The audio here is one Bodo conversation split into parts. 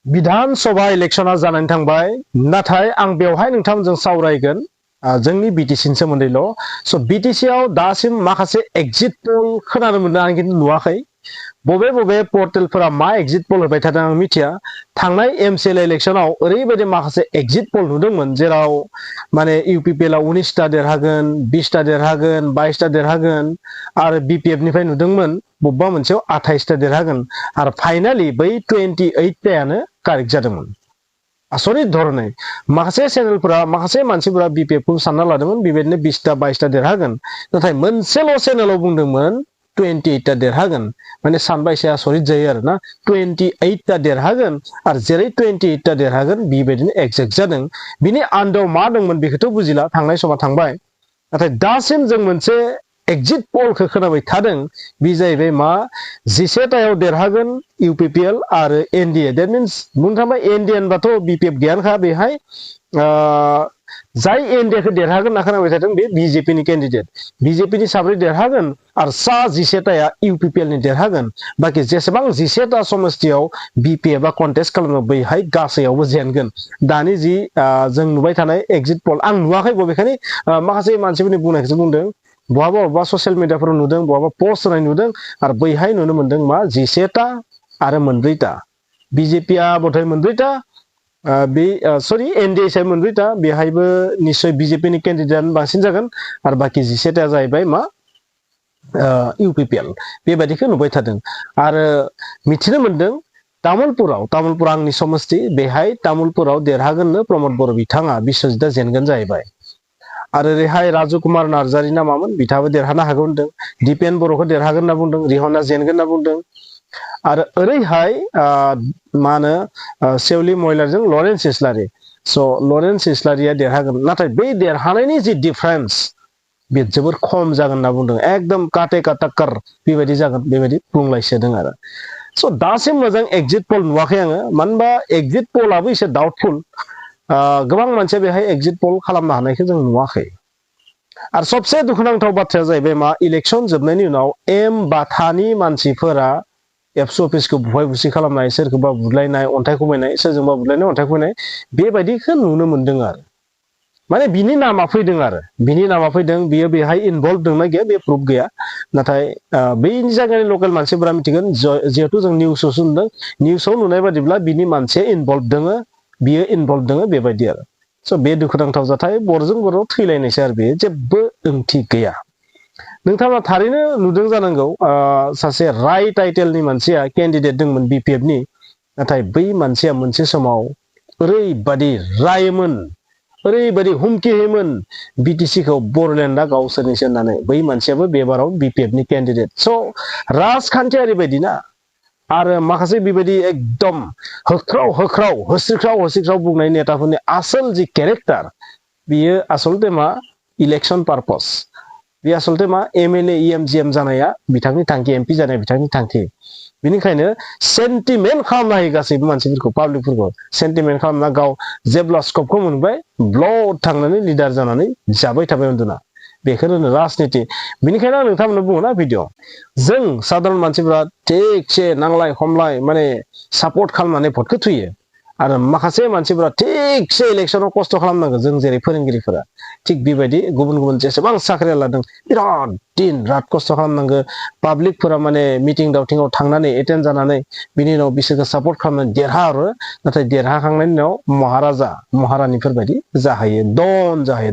विधान सभा इलेक्शना जानानै थांबाय नाथाय आं बेवहाय नोंथांमोनजों सावरायगोन जोंनि बीटीसी नि सोमोन्दैल' स' बीटीसी आव दासिम माखासे एग्जिट पोल खोनानो मोनदों आं खिन्थु नुवाखै बबे बबे पर्टेलफोरा मा एग्जिट पोल होबाय थादों आं मिथिया थांनाय एमसीएल इलेक्शनाव ओरैबायदि माखासे एग्जिट पोल नुदोंमोन जेराव माने यूपीपीएल आव 19टा देरहागोन 20टा देरहागोन 22टा देरहागोन आरो बीपीएफ निफ्राय नुदोंमोन बबेबा मोनसेयाव 28टा देरहागोन आरो फाइनाली बै 28टायानो कारेक्ट जादोंमोन आसरित धरनै माखासे चेनेलफोरा माखासे मानसिफोरा बीपीएफ खौ सानना लादोंमोन बेबायदिनो 20टा 22टा देरहागोन नाथाय मोनसेल' चेनेलाव बुंदोंमोन 28टा देरहागोन माने सानबा एसे आसरित जायो आरोना 28टा देरहागोन आरो जेरै 28टा देरहागोन बेबायदिनो एक्जेक्ट जादों बिनि आन्दोआव मा दंमोन बेखौथ' बुजिला थांनाय समा थांबाय नाथाय दासिम जों मोनसे एग्जिट पोलखौ खोनाबाय थादों बे जाहैबाय मा 11टायाव देरहागोन यूपीपीएल आरो एनडीए दैट मीन्स बुंनो थांबा एनडीए होनबाथ' बीपीएफ गैयानोखा बेहाय जाय एनडीए खौ देरहागोन होनना खोनाबाय थादों बे बीजेपी नि कैंडिडेट बीजेपी नि साब्रै देरहागोन आरो सा 11टाया यूपीपीएल नि देरहागोन बाखि जेसेबां 11टा समष्टियाव बीपीएफ आ कन्टेस्ट खालामो बैहाय गासैयावबो जेनगोन दानि जि जों नुबाय थानाय एग्जिट पोल आं नुवाखै बबेखानि माखासे मानसिफोरनि बुंनायखौसो बुंदों बहाबा बहाबा ससियेल मिडियाफोराव नुदों बहाबा पोस्ट होनाय नुदों आरो बैहाय नुनो मोनदों मा 11टा आरो मोनब्रैटा बीजेपी आ बथाय मोनब्रैटा सरि एनडीए साइ मोनब्रैटा बेहायबो निश्चय बीजेपी नि कैंडिडेट बांसिन जागोन आरो बाखि 11टाया जाहैबाय मा यूपीपीएल बेबायदिखौ नुबाय थादों आरो मिथिनो मोनदों तामुलपुर आंनि समष्टि बेहाय तामुलपुराव देरहागोननो प्रमोद बर' बिथाङा बिस्वजितआ जेनगोन जाहैबाय आरो रेहाय राजु कुमार नार्जारी ना मामोन बिथाङाबो देरहानो हागौ होनदों दीपेन बर'खौ देरहागोन होनना बुंदों रिहना जेनगोन होनना बुंदों आरो ओरैहाय मा होनो सेवली महिलारीजों लरेन्स इस्लारी स' लरेन्स इस्लारीया देरहागोन नाथाय बै देरहानायनि जि डिफारेन्स बे जोबोर खम जागोन होनना बुंदों एकदम काटे का टक्कर बेबायदि जागोन बेबायदि बुंलायसोदों आरो स' दासिम मोजां एग्जिट पोल नुवाखै आङो मानो होनबा एग्जिट पोलाबो एसे डाउटफुल गोबां मानसिया बेहाय एग्जिट पोल खालामनो हानायखौ जों नुवाखै आरो सबसे दुखुनांथाव बाथ्राया जाहैबाय मा इलेक्शन जोबनायनि उनाव एम बाथानि मानसिफोरा एबसु अफिसखौ बुफाय बुसि खालामनाय सोरखौबा बुलायनाय अन्थाइ खुबैनाय सोरजोंबा बुलायनाय अन्थाइ खुबैनाय बेबायदिखौ नुनो मोनदों आरो माने बिनि नामा फैदों आरो बिनि नामा फैदों बियो बेहाय इनभल्भ दंना गैया बे प्रुफ गैया नाथाय बैनि जायगानि लकेल मानसिफोरा मिथिगोन जिहेतु जों निउसावसो नुदों निउसाव नुनाय बादिब्ला बिनि मानसिया इनभल्भ दोङो बियो इनभल्भ दोङो बेबायदि आरो स' बे दुखुनांथाव जाथाय बर'जों बर' थैलायनायसो आरो बेयो जेबो ओंथि गैया नोंथाङा थारैनो नुदों जानांगौ सासे राय टाइटेलनि मानसिया केन्डिडेट दंमोन बीपीएफ नि नाथाय बै मानसिया मोनसे समाव ओरैबादि रायोमोन ओरैबादि हुमखि होयोमोन बीटीसी खौ बर'लेण्डआ गावसोरनिसो होननानै बै मानसियाबो बेबाराव बीपीएफ नि केन्डिडेट स' राजखान्थियारि बायदि ना आरो माखासे बेबायदि एकदम होख्राव होख्राव होस्रिख्राव बुंनाय नेताफोरनि आसोल जि केरेक्टार बियो आसलते मा इलेक्शन पार्पस बे आसलते मा एमएलए इएमजिएम जानाया बिथांनि थांखि एमपि जानाया बिथांनि थांखि बेनिखायनो सेन्टिमेन्ट खालामना होयो गासैबो मानसिफोरखौ पाब्लिकफोरखौ सेन्टिमेन्ट खालामना गाव जेब्ला स्कपखौ मोनबाय ब्लड थांनानै लिडार जानानै जाबाय थाबाय उन्दुना बेखौनो होनो राजनिति बेनिखायनो आं नोंथांमोननो बुङो ना भिडिअ जों साधारन मानसिफोरा थिगसे नांलाय खमलाय माने सापर्ट खालामनानै भटखौ थुयो आरो माखासे मानसिफोरा थिगसे इलेक्शनाव खस्थ' खालामनांगौ जों जेरै फोरोंगिरिफोरा थिग बेबायदि गुबुन गुबुन जेसेबां साख्रि लादों बिराद दिन रात खस्थ' खालामनांगौ पाब्लिकफोरा माने मिटिं दावथिङाव थांनानै एटेन्ड जानानै बिनि उनाव बिसोरखौ सापर्ट खालामनानै देरहाहरो नाथाय देरहाखांनायनि उनाव महाराजा महारानिफोर बायदि जाहैयो दन जाहैयो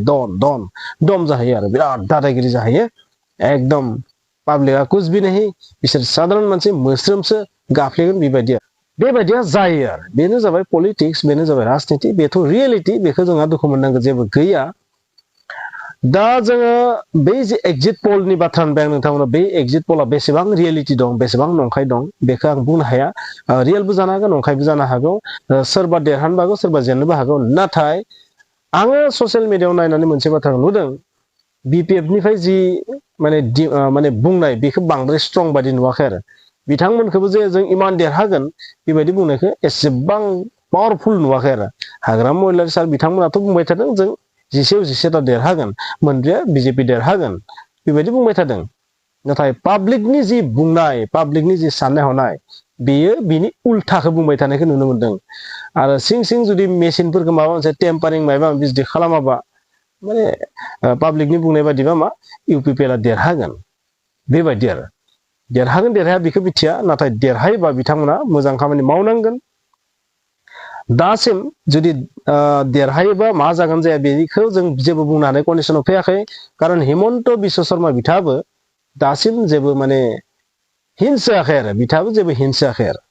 दम जाहैयो आरो बिराद दादागिरि जाहैयो एकदम पाब्लिकआ कुछ भी नहीं बिसोर साधारन मानसि मोस्रोमसो गाफ्लेगोन बेबायदिया जायो आरो बेनो जाबाय पलिटिक्स बेनो जाबाय राजनिति बेथ' रियेलिटि बेखौ जोंहा दुखु मोननांगौ जेबो गैया दा जोङो बै जे एग्जिट पोलनि बाथ्रा होनबाय आं नोंथांमोना बे एग्जिट पोला बेसेबां रियेलिटि दं बेसेबां नंखाय दं बेखौ आं बुंनो हाया रियेलबो जानो हागौ नंखायबो जानो हागौ सोरबा देरहानोबो हागौ सोरबा जेननोबो हागौ नाथाय आङो ससियेल मिडियायाव नायनानै मोनसे बाथ्रा नुदों बीपीएफ निफ्राय जि माने बुंनाय बेखौ बांद्राय स्ट्रं बायदि नुवाखै आरो बिथांमोनखौबो जे जों इमान देरहागोन बेबायदि बुंनायखौ एसेबां पावारफुल नुवाखै आरो हाग्रामा महिलारी सार बिथांमोनाथ' बुंबाय थादों जों 11ता देरहागोन मोनब्रैया बीजेपी देरहागोन बेबायदि बुंबाय थादों नाथाय पाब्लिकनि जि बुंनाय पाब्लिकनि जि साननाय हनाय बेयो बिनि उल्थाखौ बुंबाय थानायखौ नुनो मोनदों आरो सिं सिं जुदि मेसिनफोरखौ माबा मोनसे टेम्पारिं माबा बिदि खालामाबा माने पाब्लिकनि बुंनाय बादिबा मा इउपिपिएलआ देरहागोन बेबायदि आरो देरहागोन देरहाया बेखौ मिथिया नाथाय देरहायोबा बिथांमोना मोजां खामानि मावनांगोन दासिम जुदि देरहायोबा मा जागोन जाया बेखौ जों जेबो बुंनो हानाय कन्डिसनाव फैयाखै खारन हिमन्त बिश्व शर्मा बिथाङाबो दासिम जेबो माने हिन्स होआखै आरो बिथाङाबो जेबो हिन्स होआखै आरो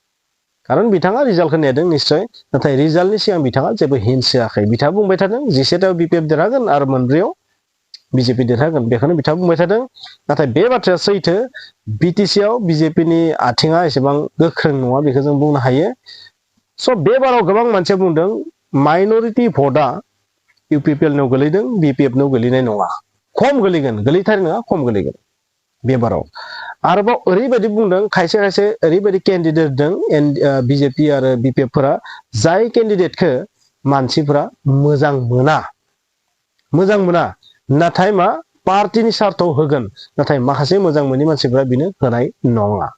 खारन बिथाङा रिजाल्टखौ नेदों निश्चय नाथाय रिजाल्टनि सिगां बिथाङा जेबो हिन्स होआखै बिथाङा बुंबाय थादों 17थायाव बिपिएफ देरहागोन आरो मोनब्रैयाव बिजेपि देरहागोन बेखौनो बिथाङा बुंबाय थादों नाथाय बे बाथ्राया सैथो बिटिसिआव बिजेपिनि आथिङा एसेबां गोख्रों नङा बेखौ जों बुंनो हायो स' बे बाराव गोबां मानसिया बुंदों माइनरिटि भटआ इउपिपिएलनाव गोलैदों बिपिएफनाव गोलैनाय नङा खम गोलैगोन गोलैथार नङा खम गोलैगोन बे बाराव आरोबाव ओरैबायदि बुंदों खायसे खायसे ओरैबायदि केन्डिडेट दं बिजेपि आरो बिपिएफफोरा जाय केन्डिडेटखौ मानसिफोरा मोजां मोना नाथाय मा पार्टिनि सार्थाव होगोन नाथाय माखासे मोजां मोनि मानसिफोरा बिनो होनाय नङा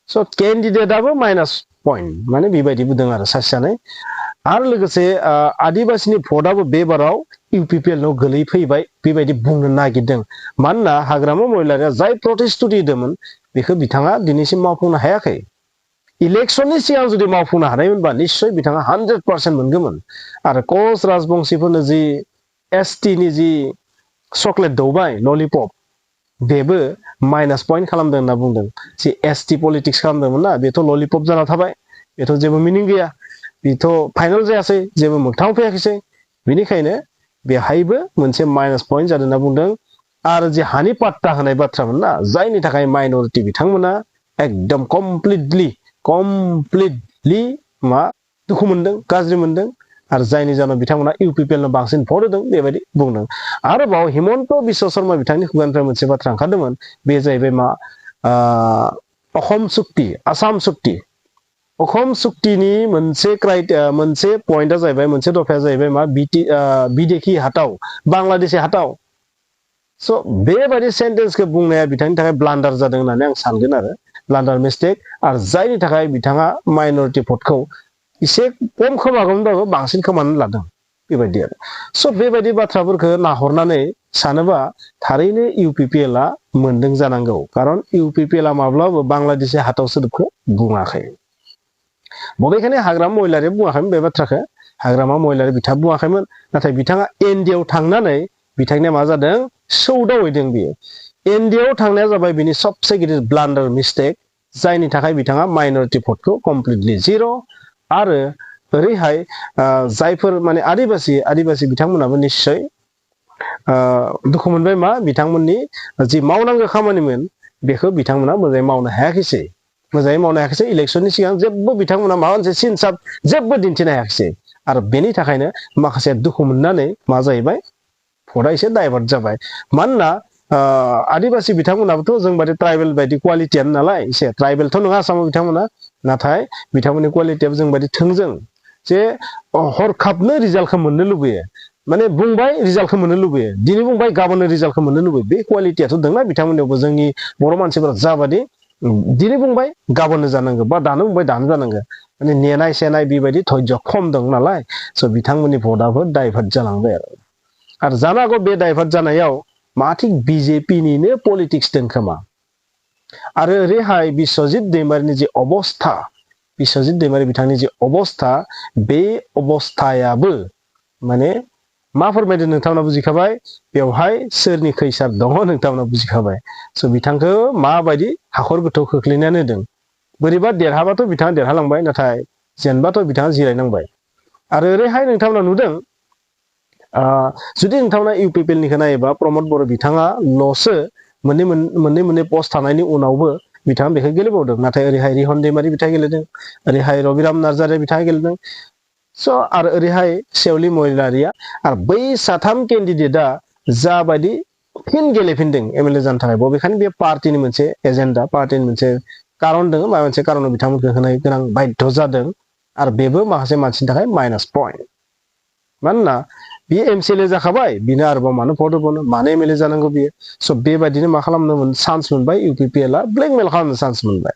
स' केन्डिडेटआबो माइनास पइन्ट माने बेबायदि बुंदों आरो सासेयानो आरो लोगोसे आदिबासिनि भटआबो बे बाराव इउपिपिएलनाव गोलैफैबाय बेबायदि बुंनो नागिरदों मानोना हाग्रामा महिलारिया जाय प्रटेस्ट होदोंमोन बेखौ बिथाङा दिनैसिम मावफुंनो हायाखै इलेक्शननि सिगां जुदि मावफुंनो हानायमोनबा निश्चय बिथाङा 100% मोनगौमोन आरो कच राजबंशीफोरनो जि एसटिनि जि चक्लेट दौबाय ललिपप बेबो माइनास पइन्ट खालामदों होनना बुंदों जि एसटि पलिटिक्स खालामदोंमोन ना बेथ' ललिपप जाना थाबाय बेथ' जेबो मिनिं गैया बेथ' फाइनाल जायासै जेबो मोगथाङाव फैयाखैसै बेनिखायनो बेहायबो मोनसे माइनास पइन्ट जादों होनना बुंदों आरो जे हानि पाट्टा होनाय बाथ्रामोन ना जायनि थाखाय माइनरिटि बिथांमोना एकदम कमप्लिटलि मा दुखु मोनदों गाज्रि मोनदों आरो जायनि जाहोनाव बिथांमोना इउपिपिएलनो बांसिन भट होदों बेबायदि बुंदों आरोबाव हिमन्त बिश्व शर्मा बिथांनि खुगानिफ्राय मोनसे बाथ्रा ओंखारदोंमोन बे जाहैबाय मा अखम सुक्ति आसाम सुक्ति अखम सुक्तिनि मोनसे पइन्टआ जाहैबाय मोनसे दफाया जाहैबाय मा बिदेखि हाथाव बांलादेशि हाथाव स' बेबायदि सेन्टेन्सखौ बुंनाया बिथांनि थाखाय ब्लान्डार जादों होननानै आं सानगोन आरो ब्लान्डार मिस्टेक आरो जायनि थाखाय बिथाङा माइनरिटि भटखौ एसे खम खोमागोनबाबो बांसिन खोमानानै लादों बेबायदि आरो स' बेबायदि बाथ्राफोरखौ नाहरनानै सानोबा थारैनो इउपिपिएलआ मोनदों जानांगौ खारन इउपिपिएलआ माब्लाबाबो बांलादेशि हाथाव सोदोबखौ बुङाखै बबेखानि हाग्रामा महिलारिया बुङाखैमोन बे बाथ्राखौ हाग्रामा महिलारि बिथाङा बुङाखैमोन नाथाय बिथाङा एनडिएआव थांनानै बिथांनिया मा जादों सौदावहैदों बियो एनडिएआव थांनाया जाबाय बिनि सबसे गिदिर ब्लान्डार मिस्टेक जायनि थाखाय बिथाङा माइनरिटि भटखौ कमप्लिटलि जिर' आरो ओरैहाय जायफोर माने आदिबासि बिथांमोनाबो निश्चय दुखु मोनबाय मा बिथांमोननि जि मावनांगौ खामानिमोन बेखौ बिथांमोना मोजाङै मावनो हायाखैसै इलेक्शननि सिगां जेबो बिथांमोना माबा मोनसे सिनसाब जेबो दिन्थिनो हायाखैसै आरो बेनि थाखायनो माखासे दुखु मोननानै मा जाहैबाय भटआ एसे डाइभार्ट जाबाय मानोना आदिबासि बिथांमोनाबोथ' जों बायदि ट्राइबेल बायदि क्वालिटियानो नालाय एसे ट्राइबेलथ' नङा आसामाव बिथांमोना नाथाय बिथांमोननि क्वालिटियाबो जों बायदि थोंजों जे हरखाबनो रिजाल्टखौ मोननो लुबैयो माने बुंबाय रिजाल्टखौ मोननो लुबैयो दिनै बुंबाय गाबोननो रिजाल्टखौ मोननो लुबैयो बे क्वालिटियाथ' दंना बिथांमोननियावबो जोंनि बर' मानसिफोरा जाबादि दिनै बुंबाय गाबोननो जानांगौ बा दानो बुंबाय दानो जानांगौ माने नेनाय सेनाय बेबायदि धैर्य खम दं नालाय स' बिथांमोननि भटआबो डाइभार्ट जालांबाय आरो जानो हागौ बे डाइभार्ट जानायाव मा थिग बिजेपिनिनो पलिटिक्स दं खोमा आरो ओरैहाय बिस्वजित दैमारिनि जे अबस्था बिस्वजित दैमारि बिथांनि जे अबस्था बे अबस्थायाबो माने मा फोरमायदों नोंथांमोना बुजिखाबाय बेवहाय सोरनि खैसार दङ नोंथांमोना बुजिखाबाय स' बिथांखौ माबायदि हाखर गोथौ खोख्लैनानै होदों बोरैबा देरहाबाथ' बिथाङा देरहालांबाय नाथाय जेनबाथ' बिथाङा जिरायनांबाय आरो ओरैहाय नोंथांमोना नुदों जुदि नोंथांमोना इउपिपिएलनिखौ नायोबा प्रमद बर' बिथाङा ल'सो मोननै पस्ट थानायनि उनावबो बिथाङा बेखौ गेलेबावदों नाथाय ओरैहाय रिहन दैमारि बिथाङा गेलेदों ओरैहाय रबिराम नार्जारि बिथाङा गेलेदों स' आरो ओरैहाय सेवलि महिलारिया आरो बै साथाम केन्डिडेटआ जाबायदि फिन गेलेफिनदों एमएलए जानो थाखाय बबेखानि बे पार्टिनि मोनसे एजेन्डा पार्टिनि मोनसे कारन दङ माबा मोनसे कारनाव बिथांमोनखौ होनाय गोनां बाध्य जादों आरो बेबो माखासे मानसिनि थाखाय माइनास पइन्ट मानोना बियो एमसिएलए जाखाबाय बिनो आरोबाव मानो भट होबावनो मानो एमएलए जानांगौ बियो स' बेबायदिनो मा खालामनो चान्स मोनबाय इउपिपिएलआ ब्लेकमेल खालामनो चान्स मोनबाय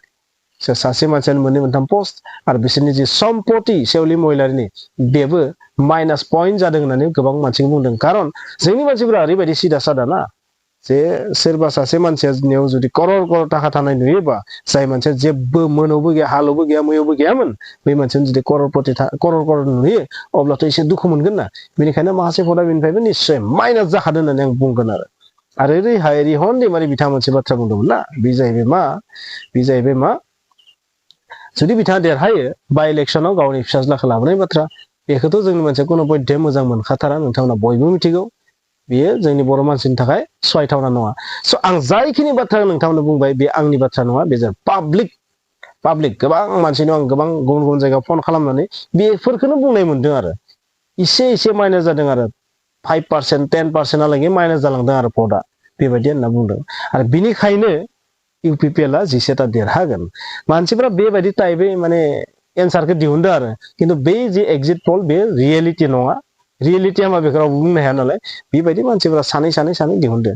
सासे मानसियानो मोननै मोनथाम पस्ट आरो बिसोरनि जि सम्पति सेवलि महिलारिनि बेबो माइनास पइन्ट जादों होननानै गोबां मानसिखौ बुंदों खारन जोंनि मानसिफोरा ओरैबायदि सिदा सादा ना जे सोरबा सासे मानसियाव जुदि करर करर थाखा थानाय नुयोबा जाय मानसिया जेबो मोनावबो गैया हालावबो गैया मैयावबो गैयामोन बे मानसियानो जुदि करर नुयो अब्लाथ' एसे दुखु मोनगोन ना बेनिखायनो माखासेफोरा बेनिफ्रायबो निस्सय माइनास जाखादों होननानै आं बुंगोन आरो ओरैहाय रिहन दैमारि बिथाङा मोनसे बाथ्रा बुंदोंमोन ना बे जाहैबाय मा जुदि बिथाङा देरहायो बाय इलेक्सनाव गावनि फिसाज्लाखौ लाबोनाय बाथ्रा बेखौथ' जोंनि मानसिया कोनो बयदे मोजां मोनखाथारा नोंथांमोना बयबो मिथिगौ बेयो जोंनि बर' मानसिनि थाखाय सहायथावना नङा स' आं जायखिनि बाथ्रा नोंथांमोननो बुंबाय बे आंनि बाथ्रा नङा बे पाब्लिक गोबां मानसिनाव आं गोबां गुबुन गुबुन जायगायाव फन खालामनानै बेफोरखौनो बुंनाय मोनदों आरो एसे माइनास जादों आरो 5% 10%हालागै माइनास जालांदों आरो भटआ बेबायदि होनना बुंदों आरो बिनिखायनो UPPL जिसेथा देरहागोन मानसिफ्रा बेबायदि टाइपै माने एन्सारखौ दिहुनदों आरो खिन्थु बे जे एग्जिट पल बे रियेलिटि नङा रियेलिटिया मा बेखौ रावबो बुंनो हाया नालाय बेबायदि मानसिफ्रा सानै दिहुनदों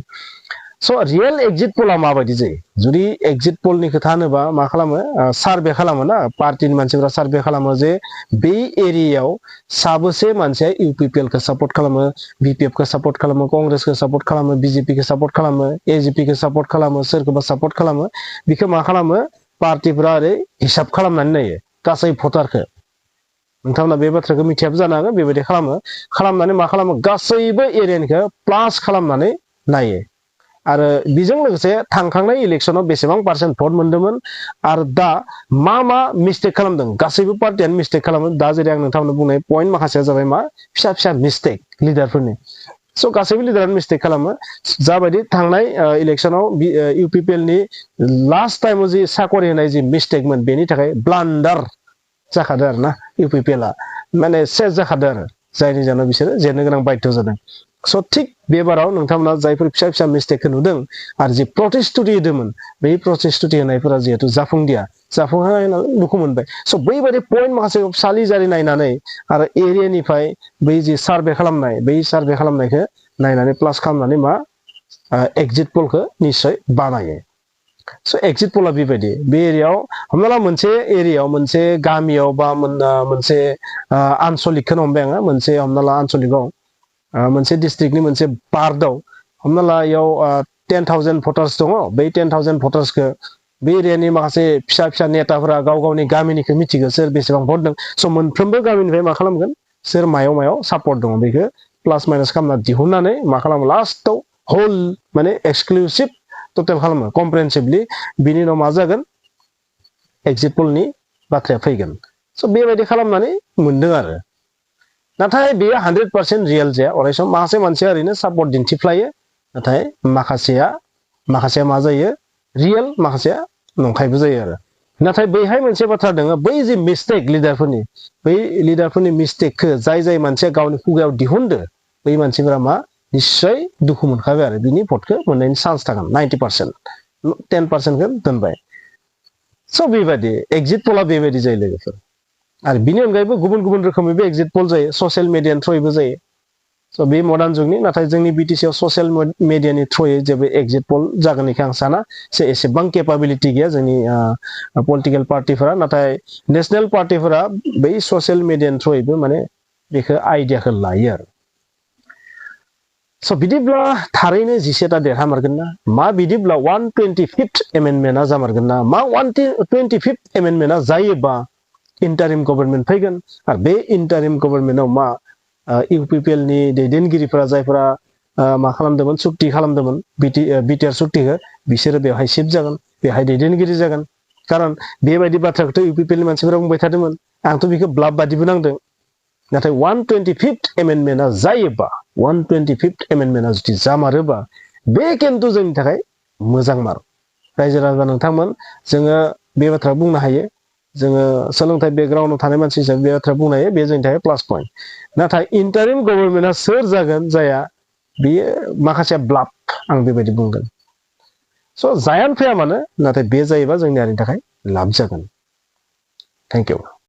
स' रियेल एग्जिट पला माबायदि जायो जुदि एग्जिट पलनि खोथा होनोबा मा खालामो सार्भे खालामो ना पार्टिनि मानसिफ्रा सार्भे खालामो जे बे एरियायाव साबोसे मानसिया UPPL खौ सापर्ट खालामो BPF खौ सापर्ट खालामो कंग्रेसखौ सापर्ट खालामो BJP खौ सापर्ट खालामो AGP खौ सापर्ट खालामो सोरखौबा सापर्ट खालामो बेखौ मा खालामो पार्टिफ्रा ओरै हिसाब खालामनानै नायो गासै भटारखौ नोंथांमोना बे बाथ्राखौ मिथियाबो जानो हागौ बेबायदि खालामनानै मा खालामो गासैबो एरियानिखौ प्लास खालामनानै नायो आरो बेजों लोगोसे थांखांनाय इलेक्सनाव बेसेबां पार्सेन्ट भट मोन्दोंमोन आरो दा मा मिस्टेक खालामदों गासैबो पार्टियानो मिस्टेक खालामो दा जेरै आं नोंथांमोननो बुंनाय पइन्ट माखासेया जाबाय मा फिसा मिस्टेक लिडारफोरनि स' गासैबो लिडारानो मिस्टेक खालामो जाबायदि थांनाय इलेक्सनाव UPPL नि लास्ट टाइमाव जि साकरि होनाय जि मिस्टेकमोन बेनि थाखाय ब्लान्डार जाखादों आरो ना UPPL माने सेस जाखादों आरो जायनि जाहोनाव बिसोरो जेननो गोनां बाध्य जादों स' थिग बेबाराव नोंथांमोना जायफोर फिसा मिस्टेकखौ नुदों आरो जि प्रटेस्टुटि होदोंमोन बै प्रटेस्टुटि होनायफोरा जिहेतु जाफुंहाय नालाय दुखु मोनबाय स' बैबायदि पइन्ट माखासे सालि जारि नायनानै आरो एरियानिफ्राय बै जि सार्भे खालामनायखौ नायनानै प्लास खालामनानै मा एग्जिट पलखौ निस्सय बानायो स' एग्जिट पला बेबायदि बे एरियायाव हमना ला मोनसे एरियायाव मोनसे गामियाव बा मोनसे आनसलिकखौनो हमबाय आङो मोनसे हमना ला आनसलिकआव मोनसे डिस्ट्रिक्टनि मोनसे पार्टआव हमना ला इयाव 10,000 भटार्स दङ बै 10,000 भटार्सखौ बे एरियानि माखासे फिसा नेताफोरा गाव गावनि गामिनिखौ मिथिगौ सोर बेसेबां भट दं स' मोनफ्रोमबो गामिनिफ्राय मा खालामगोन सोर मायाव सापर्ट दङ बेखौ प्लास माइनास खालामना दिहुननानै मा खालामो लास्टआव होल माने एक्सक्लुसिभ टटेल खालामो कमप्रेहेन्सिभलि बिनि उनाव मा जागोन एग्जिट पलनि बाथ्राया फैगोन स' बेबायदि खालामनानै मोनदों आरो नाथाय बेयो 100% रियेल जाया अरायसम माखासे मानसिया ओरैनो सापर्ट दिन्थिफ्लायो नाथाय माखासेया मा जायो रियेल माखासेया नंखायबो जायो आरो नाथाय बैहाय मोनसे बाथ्रा दङ बै जे मिस्टेक लिडारफोरनि मिस्टेकखौ जाय मानसिया गावनि खुगायाव दिहुनदो बै मानसिफोरा मा निस्सय दुखु मोनखाबाय आरो बिनि भटखौ मोननायनि चान्स थागोन 90% 10%खौ दोनबाय स' बेबायदि एग्जिट पला बेबायदि जायो लोगोफोर आरो बिनि अनगायैबो गुबुन रोखोमैबो एग्जिट पल जायो ससियेल मिडियानि थ्रुयैबो जायो स' बे मडार्न जुगनि नाथाय जोंनि BTC आव ससियेल मिडियानि थ्रुयै जेबो एग्जिट पल जागोनखौ आं साना एसेबां केपाबिलिटि गैया जोंनि पलिटिकेल पार्टिफोरा नाथाय नेसनेल पार्टिफोरा बै ससियेल मिडियानि थ्रुयैबो माने बेखौ आइडियाखौ लायो आरो स' बिदिब्ला थारैनो 17ता देरहामारगोन ना मा बिदिब्ला 125th एमेन्डमेन्टआ जामारगोन ना मा 125th एमेन्डमेन्टआ जायोबा इन्टारिम गभर्नमेन्ट फैगोन आरो बे इन्टारिम गभर्नमेन्टआव मा UPPL नि दैदेनगिरिफोरा जायफोरा मा खालामदोंमोन सुक्ति खालामदोंमोन बिटिआर सुक्तिखौ बिसोरो बेवहाय शिफ्ट जागोन बेवहाय दैदेनगिरि जागोन खारन बेबायदि बाथ्राखौथ' UPPL नि मानसिफोरा बुंबाय थादोंमोन आंथ' बेखौ ब्लाफ बादिबो नांदों नाथाय 125th एमेन्डमेन्टआ जायोबा 125th एमेन्डमेन्टआ जुदि जामारोबा बे खिन्थु जोंनि थाखाय मोजांमार रायजो राजा नोंथांमोन जोङो बे बाथ्रा बुंनो हायो जोङो सोलोंथाइ बेकग्राउन्डआव थानाय मानसि हिसाबै बे बाथ्रा बुंनो हायो बे जोंनि थाखाय प्लास पइन्ट नाथाय इन्टारिम गभर्नमेन्टआ सोर जागोन जाया बेयो माखासे ब्लाफ आं बेबायदि बुंगोन स' जायानो फैया मानो नाथाय बे जायोबा जोंनि हारिनि थाखाय लाब जागोन थेंक इउ